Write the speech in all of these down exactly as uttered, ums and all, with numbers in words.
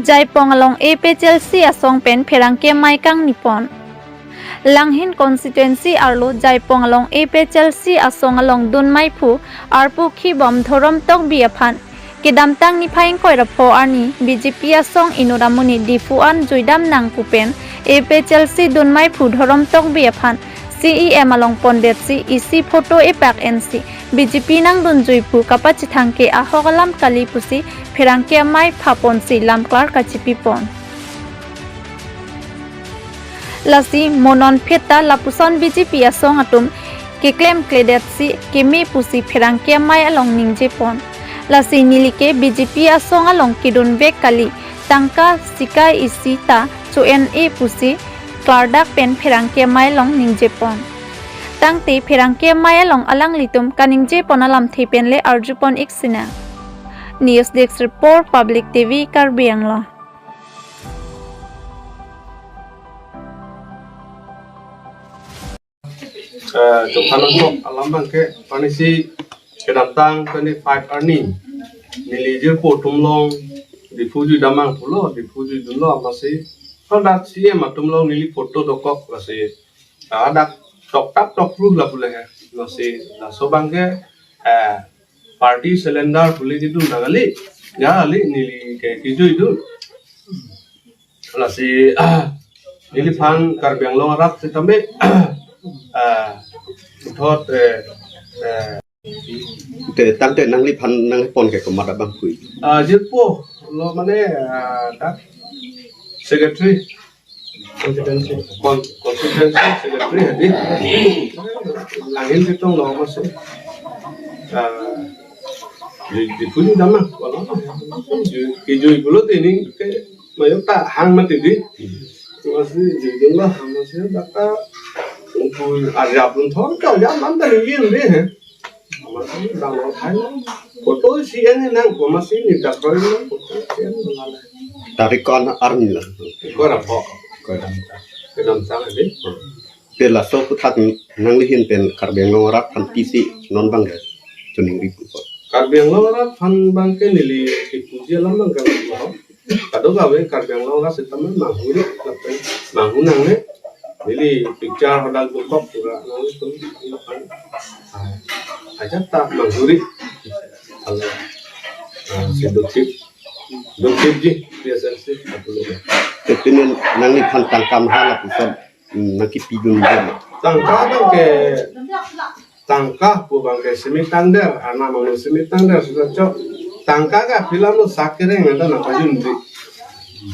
Jaipong along A P H L C asong pen pherangke amei kangni pon. Langhin constituency arlo Jaipong along A P H L C asong along dun amei phu arpu khibom Dhorom Tokbi aphan kedamtang niphai ingkoi ra pho arni B J P asong inut amonit Diphu an juidam nang pu pen A P H L C dun amei phu Dhorom Tokbi aphan C E M along pondetsi isi photo epak ensi B J P nangdunjui pu kapachethang ke ahok alam kali pusi pherangke amei pha ponsi lamklar kachipi pon. Lasi mo non pheta lapuson B J P asong atum keklemkledetsi keme pusi pherangke amei along ningje pon. Lasi neli ke B J P asong along kedun vek kali, tangka sikai isi ta cho-en-e pusi klardak pen pherangke amei along ningje pon. Tangte pherangke amei along alanglitum kaningje pon alamthe pen le arju pon ik sinang. News Desk Report, Public T V, Karbi Anglong. Eh, chophan nangkok alam abangke, panisi kedamtang twenty-five arni neli jirpo atum along Diphu juidam nang pulo, Diphu juidunlo amatsi hadak C E M atum along neli photo dokok, lasi hadak toktap tokru lapu le he. Lasi laso abangke, eh, party cylinder pule kedun nang kali, ya kali neli ke kejuidun. Lasi, ah, neliphan Karbi Anglong arat sitame, ah, puthot, eh, eh, Te tangte nangliphan nangpon ke komat abang phui. Ah, jirpo lo mane, ah, dak secretary, constituency, con-, constituency secretary hadi. Langhin Chetong lo amatsi. Ah, di, di puni dama, wala. Di, di jui pulo tini ke mayok ta hang mati di. Amatsi di, di lah, amatsi dak ta, untuk arjap pun thon ka, arjap nam ta ringin di, he. Amatsi dang lo thai lo. Photo C E M nang, amatsi ni dak roi lo, photo C E M nang la. Tarik ko-an arni la. Ko ra pho. Ko ra. Kedamtang di. Te laso aputhak nanglihin pen Karbi Anglong arat aphan pisi non abangke choningri pu ko. Karbi Anglong arat aphan abangke neli kipuji alam abangke lo. Kadokave Karbi Anglong arat sitame manghuri, lapen manghu nangne. Neli picture hadak dokok pura nanglitum aphan. Ah, ajat ta manghuri. Alo. Ah, si Dukip. Dukip ji, P S L C, apulo. Te pini nangliphan tangka maha lapuson, hmm, nangkepidun dun. Tangka abangke, tangka pu abangke simi tangder, ana manu simi tangder, sudah chok. Tangka ke aphi alam lo sak kereng ada nangpajun di.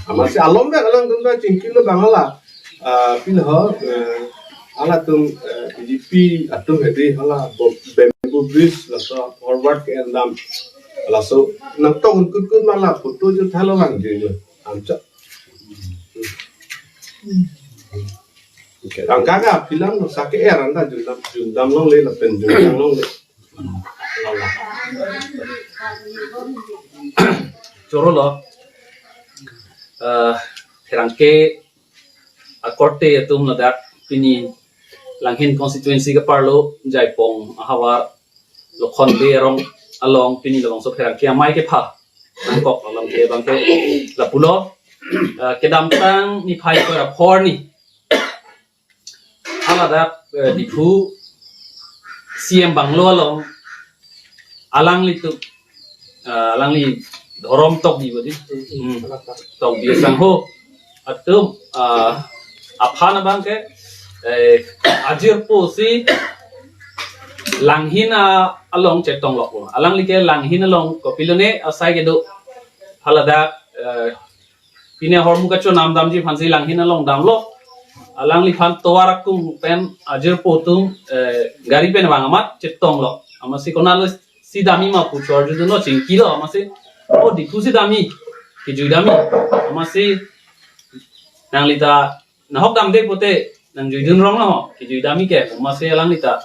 Amatsi alom dak alangtum ta chingki lo bang hala. Ah, pil ho, eh, halatum, eh, B J P atum hedi hala bo-, bamboo bridge laso forward ke endam. Laso nangtong kutkut mala photo jo thalo lang je jo. Amcha. Okay. Tangka ke aphi alam lo sak ke er anda jundam, jundam longle lapen jundam longle. Choro lo. Eh, pherangke akorte atum ladak pini Langhin constituency ke arlo Jaipong ahavar Lokhonde arong along pini labangso pherangke amei kepha nangkok alamthe abangke lapulo. Eh, kedamtang niphai ingkoi ra pho arni haladak, eh, Diphu C E M bungalow along alanglitum, eh, alangli Dhorom Tokbi bodi. Hmm. Tokbi sangho atum, eh, aphan abangke, eh, ajirpo si Langhin, ah, along chetong lok. Alangli ke Langhin along kopilone asai kedo haladak, eh, pine ahormu kachonam damji aphansi Langhin along damlo. Alangliphan tovar akung pen ajirpo atum, eh, gari pen vang amat chetong lo. Amatsi konatlo si damji ma pu chor judunlo, chingkilo amatsi. O, Diphu si damji. Kejui damji. Amatsi nanglita nahok damde pute nangjuidun rong lo. Kejui damji ke. Amatsi alanglita.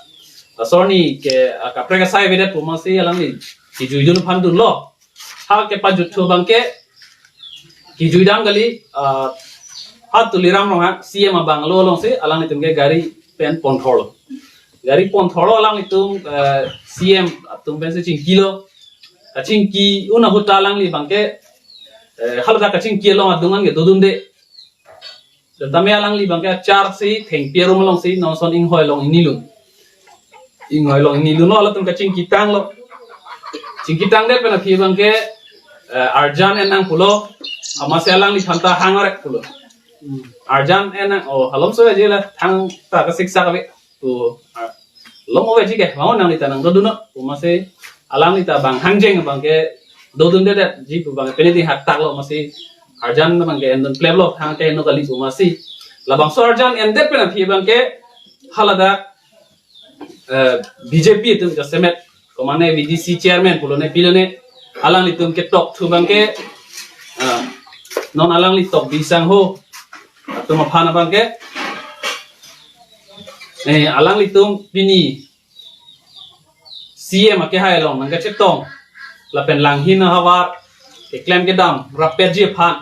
Laso arni ke, ah, kaprek asai avedet pu amatsi alangli kejuidun aphan dunlo. Ha kepajuthu abangke kejui dam kali, ah, ha Tuliram Ronghang C E M abungalow alongsi alanglitum ke gari pen ponthorlo. Gari ponthorlo alanglitum, eh, C E M atum pensi chingkilo. Kachingki un ahut ta alangli abangke Eh, haladak kachingki along adung an ke dodunde. Tame alangli abangke achar si thengpi arum alongsi non ason inghoi along ingnilun. Inghoi along ingnilun lo halatum kachingkitanglo. Chingkitangdet pen aphi abangke, eh, arjan en nang pulo. Amatsi alangliphan ta hang arek pulo. Arjan en nang, oh, halom so aji la thangta kasiksak ave. To, ah, long ove ji ke, mau nanglita nangdodunnon. Pu amatsi alangli ta bang hangjeng abangke dodundedet ji pu abang pini ding haktaklo amatsi arjan abangke endun klemlo, thang ke eno kali pu amatsi. Labangso arjan endet pen aphi abangke haladak, eh, B J P atum jasemet, komane V D C chairman pulone pilone, alanglitum ketok thu abangke, ah, non alangli Tokbi Sangho atum aphan abangke, eh, alanglitum pini C M akehai along nangkachetong lapen langhin ahavar keklem kedam rapetji aphan,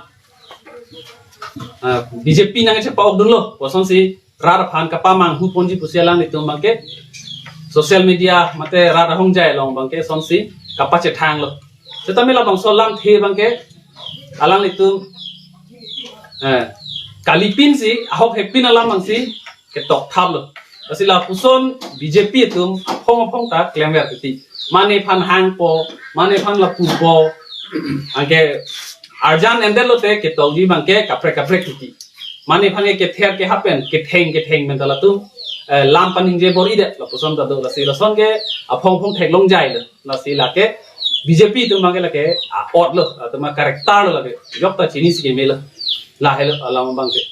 ah, B J P nangchepa-okdunlo, kosonsi rat aphan kapamanghu ponji pusi alanglitum abangke social media mate rat ahongjai along abangke sonsi kapachethanglo. Setame labangso alamthe abangke alanglitum, eh, kalipinsi, ahok hekpin alam abangsi ketok thaplo. Lasi lapuson B J P atum aphong aphong ta klemver titi. Mane aphan hangpo, mane aphan lapupo, anke arjan endetlote ketokji abangke kaprek kaprek titi. Mane aphan ke kether kehapen, ketheng ketheng pen ta latum, eh, lam paningje bor-idet, lapuson ta do. Lasi lason ke aphong aphong theklongjailo. Lasi lake B J P atum abangke lake a-otlo, atum a-character lo lake. Jokta chinisi kemelo. Lahelo alam abangke.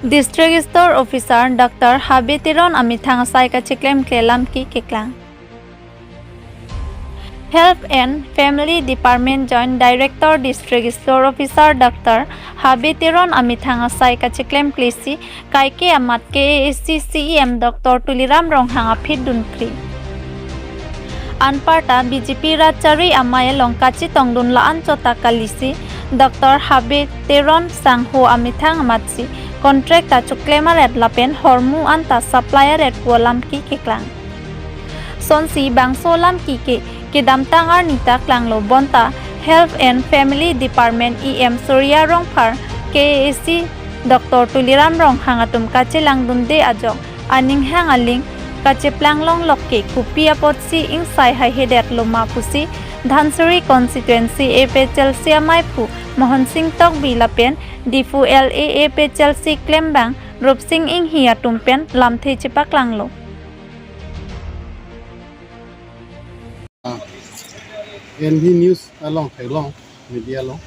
District Store Officer Doctor Habe Teron amethang asai kacheklemkle lamki keklang. Health and Family Department Joint Director District Store Officer Doctor Habe Teron amethang asai kacheklemklesi kaike amat K A A C C E M Doctor Tuliram Ronghang aphi dunkri. Anparta B J P rat chari amei along kachetongdun la-an chot ta kalisi, Doctor Habe Teron Sangho amethang amatsi contract ta choklem aret lapen hormu anta supply aret pu alamki keklang. Sonsi bangso alamki ke kedamtang arni ta klanglo bonta Health and Family Department E M Surya Rongphar, K A A C Doctor Tuliram Ronghang atum kachelangdunde ajok aning hang aling kacheplang longlok ke kopi apotsi ingsai haihedetlo ma pusi Dhansiri Constituency A P H L C amaiphu Mohan Singh Tokbi lapen Diphu L A A P H L C klembang Rupsing Inghi atum pen lamthe chepaklanglo. N B News along theklong media along,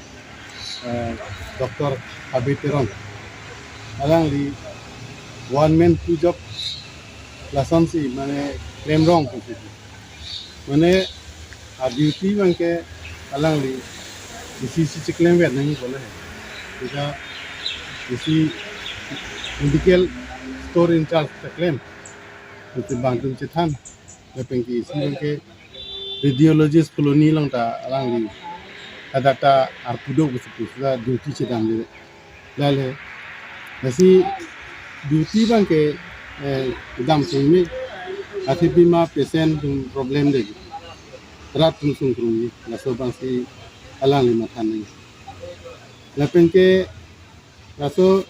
eh, Doctor Habe Teron alangli one man two job lasonsi mane klemrong pusi. Mane a-duty abangke alangli isi isi cheklemver nangji kole. Jika isi medical store in charge ta klem, itu bangtum chethan. Lapen ke isi abangke radiologist colony along ta alangli hadak ta arpu do pusi pusi ta duty chedamde. Lale, lasi duty abangke, eh, dam sung me, athe pima patient atum problem de. Rat atum sungkrungji, laso abangsi alangli matha nangji. Lapen ke laso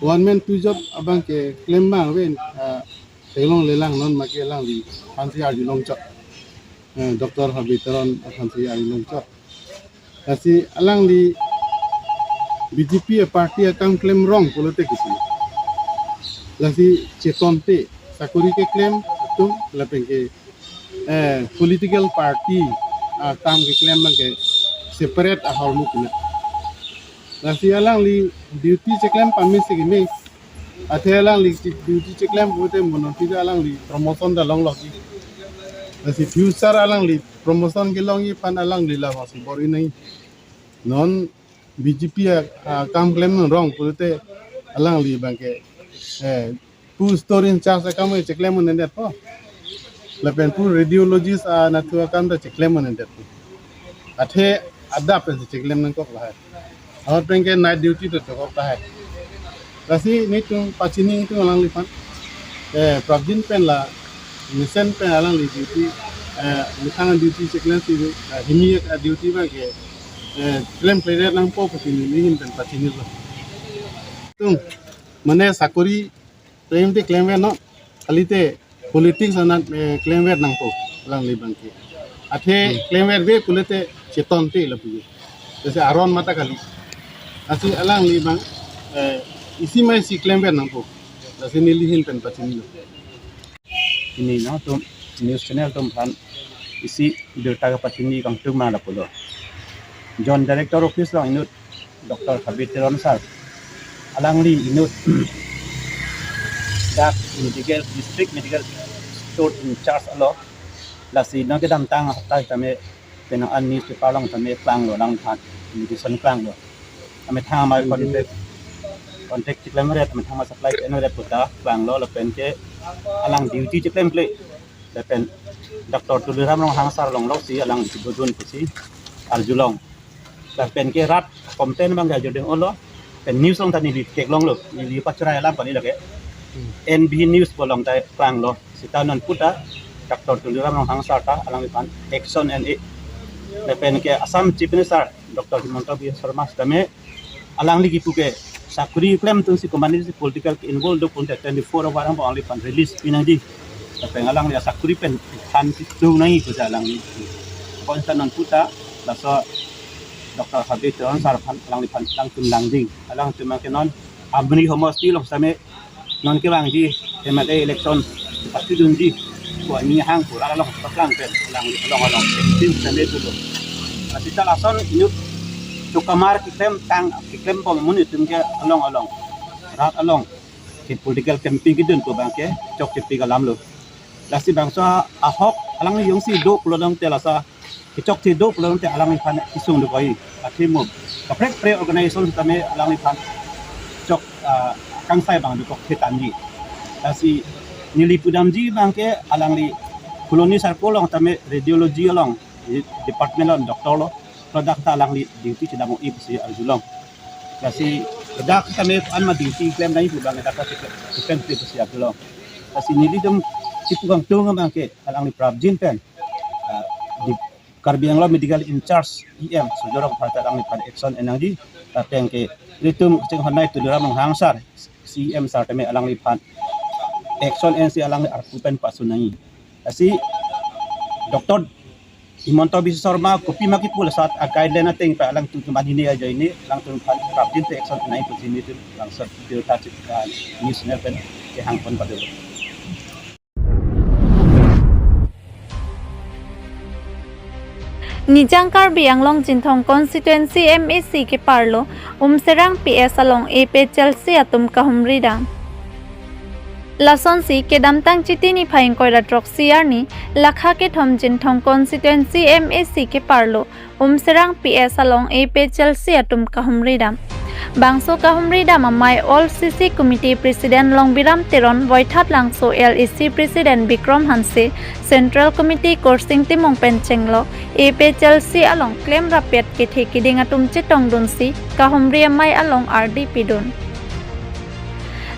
one man two job abangke klem abang ave, ah, theklonglelang non make alangliphansi arjulong chot. Eh, Doctor Habe Teron aphansi arjulong chot. Lasi alangli B J P a-party akam klemrong pulote kipu. Lasi chetonte sakori keklem atum lapen ke, eh, political party akam keklem abangke separate ahormu kena. Lasi alangli duty cheklem pame si keme. Athe alangli chi-, duty cheklem pute mono pida alangli promotion ta longlokji. Lasi future alangli promotion kelongji aphan alangli labangsi bor-i nangji. Non B J P a, akam klemrong pute alangli abangke, eh, pu store in charge akam cheklem un-edetpo. Lapen pu radiologist anatthu akam ta cheklem un-edetpo. Athe adap pensi cheklem nangkok lahai. Ahut penke night duty ta chokok lahai. Lasi netum pachini netum alangliphan. Eh, prapjin pen la Mesen pen alangli duty, eh, methang duty cheklem si, eh, hini a duty abang ke, eh, klemkle nangpo pusi neli ahin pen pachinilo. Tum, mane sakori klemte klemver non, kalite politics anat, eh, klemver nangpo alangli abang ke. Athe klemverve pulote chetonte lapu ke. Jese aron mata kali. Lasi alangli abang, eh, isi ma isi klemver nangpo. Lasi neli ahin pen pachinilo. Pini nangtum news channel atum aphan isi birta kepachini kangtung ma lapulo. Joint Director Office along inut Doctor Habib Teron sir, alangli inut dak medical, district medical store in charge alo. Lasi non kedamtang hapta tame penang an newspaper along tame klanglo, alangphan medicine klanglo. Amethang amei contact, contact chiklemret, amethang amei supply enret puta klanglo, lapen ke alang duty chiklem kle. Lapen Doctor Tuliram Ronghang sir along loksi alang chibodun pusi arjulong. Lapen ke rat complain abang ke arjuding olo. Pen news along ta neli theklonglo, neli pachrai alam pani lake. N B News pu along ta klanglo. Seta non puta Doctor Tuliram Ronghang sir ta alangliphan action en-e. Lapen ke Assam Chief Minister Doctor Himanta Biswa Sarma sitame alangli kipu ke sakori klemdunsi komatne si political ke involve do pute twenty-four hour angbong alangliphan release pinangji. Lapen alangli asakori pen thansi do nangji pusi alangli. Konstan non puta laso Doctor Habib Teron sir aphan alangliphan alangtum langding. Alangtum ke non Amri homosti along sitame non kevangji M L A election pati dunji. Ko ani hang ko along paklang pen alangli along along. Tim sitame dolo. Lasi ta lason inut chokamar keklem tang keklem pom amonit atum ke along along, rat along ke political campaign kedun pu abang ke chokchepi alam lo. Lasi bangso ahok alangli jongsi do pulo tangte lasa kechokche do pulo tangte alangliphan kesung dokok-i. Athe mo kaprek kaprek organization tame alangliphan chok, ah, kangsai abang dokok thetanji. Lasi neli pudamji abang ke alangli Colony Circle along tame radiology along, department along doctor lo, ladak ta alangli duty chedam-i pusi arjulong. Lasi ladak tame an ma duty klem nangji pu abang ladak ta klem, klem pusi arjulong. Lasi nelitum chipu kangtung abang ke alangli prapjin pen, ah, di Karbi Anglong Medical in Charge E M Surjya Rongphar ta alangliphan action en nangji. Lapen ke ilitum kachinghon nei Tuliram Ronghang sir, C E M sir tame alangliphan action ensi alangli arpu pen pasun nangji. Lasi Doctor Himanta Biswa Sarma kopi ma kipu laso a guideline ateng pa alangtum atum anini ajoine alangtum aphan prapjin te action nangji pusi nelitum langsat birta chik, ah, news channel pen kehang pon pado. Nijang Karbi Anglong Chinthong Constituency M A C keparlo Umserang P S along A P H L C atum kahumri dam. Lasonsi kedamtang Chiti niphai ingkoi ra throksi arni lakha kethom Chinthong Constituency M A C keparlo Umserang P S along A P H L C atum kahumri dam. Bangso kahumri dam amei All C C Committee President Longbiram Teron, Voithat Langso L A C President Bikram Hanse, Central Committee Korsing Timung pen chenglok A P H L C along klem rapet kethe kiding atum chetongdunsi kahumri amei along ardi pidun.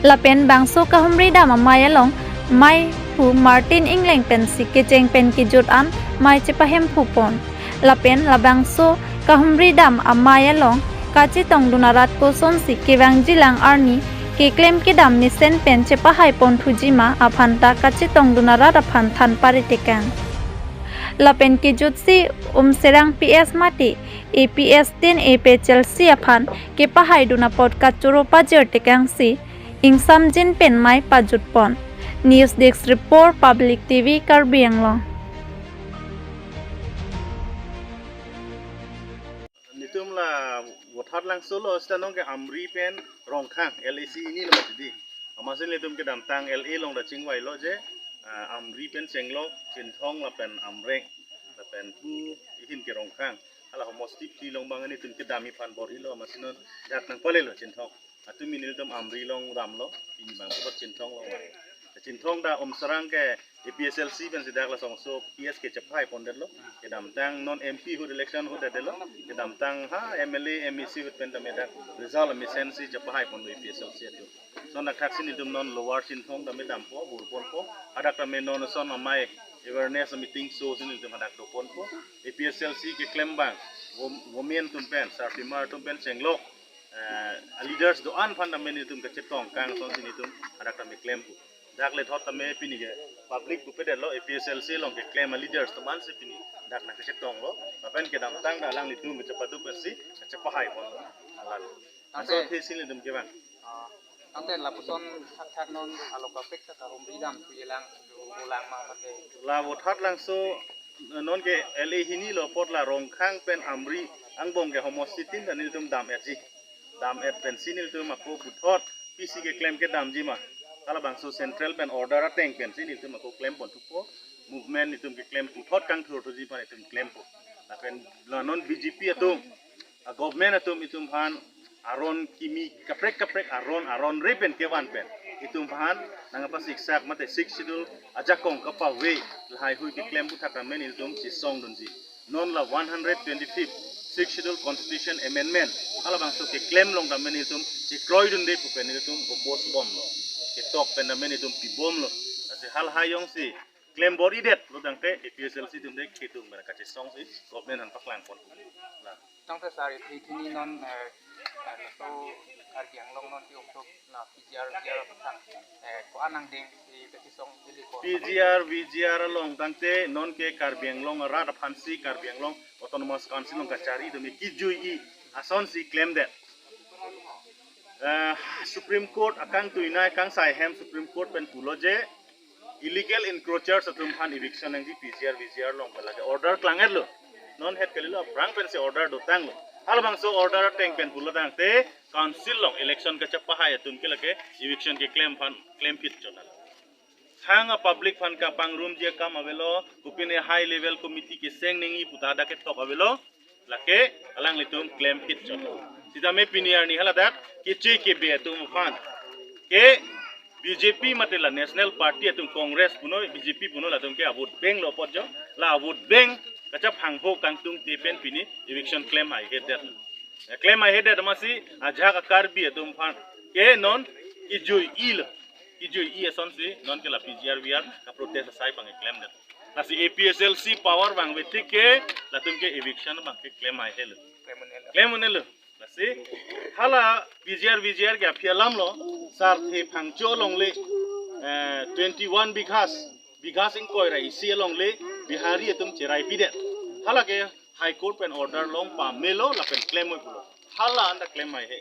Lapen bangso kahumri dam amei along meiphu Martin Engleng pensi kecheng pen kejut an mei chepahemphu pon. Lapen labangso kahumri dam amei along kachetongdun arat kosonsi kevangjilang arni keklem kedam mesen pen chepahai ponthuji ma aphanta kachetongdun arat aphan than paritekang. Lapen kejutsi Umserang P S mate A P S tin A P H L C aphan kepahaidun apot kachoro pajirtekangsi ingsamjin pen mei pajut pon. News Desk Report, Public T V, Karbi Anglong. Nelitum la Voithat Langso lo, seta nonke Amri pen Rongkhang L A C hini lo mati di. Amatsi nelitum kedamtang L A along ta chingvailo je, ah, Amri pen chenglok Chinthong lapen Amreng lapen pu ahin ke Rongkhang. Hala homosti phli along abang nelitum kedam aphan bor-ilo, amatsi non dak nangpalelo Chinthong. Atum nelitum Amri along damlo, pini abang puthot Chinthong along. Chinthong ta Umserang ke A P H L C pensi dak lasonso P S ke chepahai pondetlo. Kedamtang non M P ahut election ahut detlo. Kedamtang ha M L A, M A C ahut pen tame dak result mesensi chepahai ponlo A P H L C atum. Son dak thak si nelitum non Lower Sinthong tame dampo, burponpo. Hadak tame non son amei awareness meeting so si nelitum hadak doponpo. A P H L C keklem abang, wom-, women atum pen, sarpimar atum pen chenglok, eh, leaders do-an aphan tame nelitum kachetong kang son si nelitum hadak tame klempo. Dak le thot tame pini ke public pupedetlo, A P H L C along keklem a leaders atum an si pini dak nangkachetonglo. Lapen kedamtang dak alanglitum kachepaduk pensi kachepahai ponlo. Alan. Tangte, anso the si nelitum kevang. Ah, tangte lapuson thakthak non alo kaprek ta karumri dam thuyelang, dolang ma mate. La vothatlangso, non ke L A hini lo apot la Rongkhang pen Amri angbong ke homosti tin ta nelitum dam-etji. Dam-et pensi nelitum ako puthot pisi keklem kedamji ma, halabangso central pen order ateng pensi nelitum ako klem pon thupo. Movement itum keklem puthot kangthur thuji aphan itum klempo. Lapen la non B J P atum, a government atum itum aphan aron kimi kaprek kaprek aron, aron re pen kevan pen itum aphan nangpasiksak mate Sixth Schedule ajakong kapave lahaihui keklem aputhak tame nelitum chesongdunji. Non la one hundred twenty-fifth Sixth Schedule Constitution Amendment halabangso keklem along tame nelitum chekroidunde pu pen nelitum oppose bomlo. Ketok pen tame nelitum pibomlo. Lasi halahai jongsi klem bor-idetlo tangte A P H L C atum de kedung mena kachesongsi government aphan paklang pon. La. Tangte sir, ithi hini non, eh, eh, so Karbi Anglong non ti oktok na P G R, V G R aphan, eh, ko-an angdeng si kachesong ili ko. P G R, V G R along tangte non ke Karbi Anglong arat aphansi Karbi Anglong Autonomous Council along kachari tame kijui-i asonsi klemdet. Eh, Supreme Court akangtuinai kangsai ahem Supreme Court pen pulo je illegal encroachers atum aphan eviction nangji P G R, V G R along pen lake order klang-etlo. Non het kalilo, aphrang pensi order dotanglo. Halabangso order ateng pen pulo tangte council along election kachepahai atum ke lake eviction keklem aphan klemphit chot. Thang a public aphan kapangrumji akam avelo, kopine high level committee keseng nangji pu ta dak ketok avelo, lake alanglitum klemphit chot. Sitame pini arni haladak keche kebe atum aphan ke B J P mate la National Party atum, Congress puno, B J P puno, latum ke a vote bank lo apot jo, la a vote bank kachephangho kangtungte pen pini eviction klem haihedet. Klem haihedet amatsi ajahak a Karbi atum aphan ke non kijui-ilo. Kijui-i asonsi non ke la P G R V G R kaprotest asai abang keklemdet. Lasi A P H L C power vangve tik ke latum ke eviction abang ke klem haihelo. Klem un-elo. Lasi hala P G R V G R ke aphi alamlo, Sarthe Phangcho alongle, eh, twenty-one bighas, bighas ingkoi ra isi alongle Bihari atum cherai pidet. Hala ke High Court pen order long pamelo lapen klemvoi pulo. Hala anta klem haihe.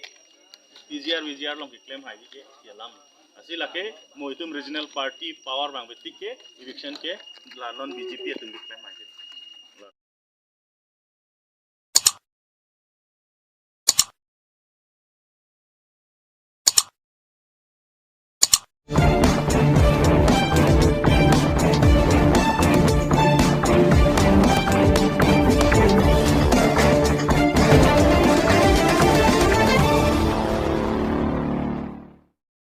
P G R V G R along keklem haiji ke aphi alam. Lasi lake mo itum regional party power vangve tik ke eviction ke la non B J P atum keklem hai.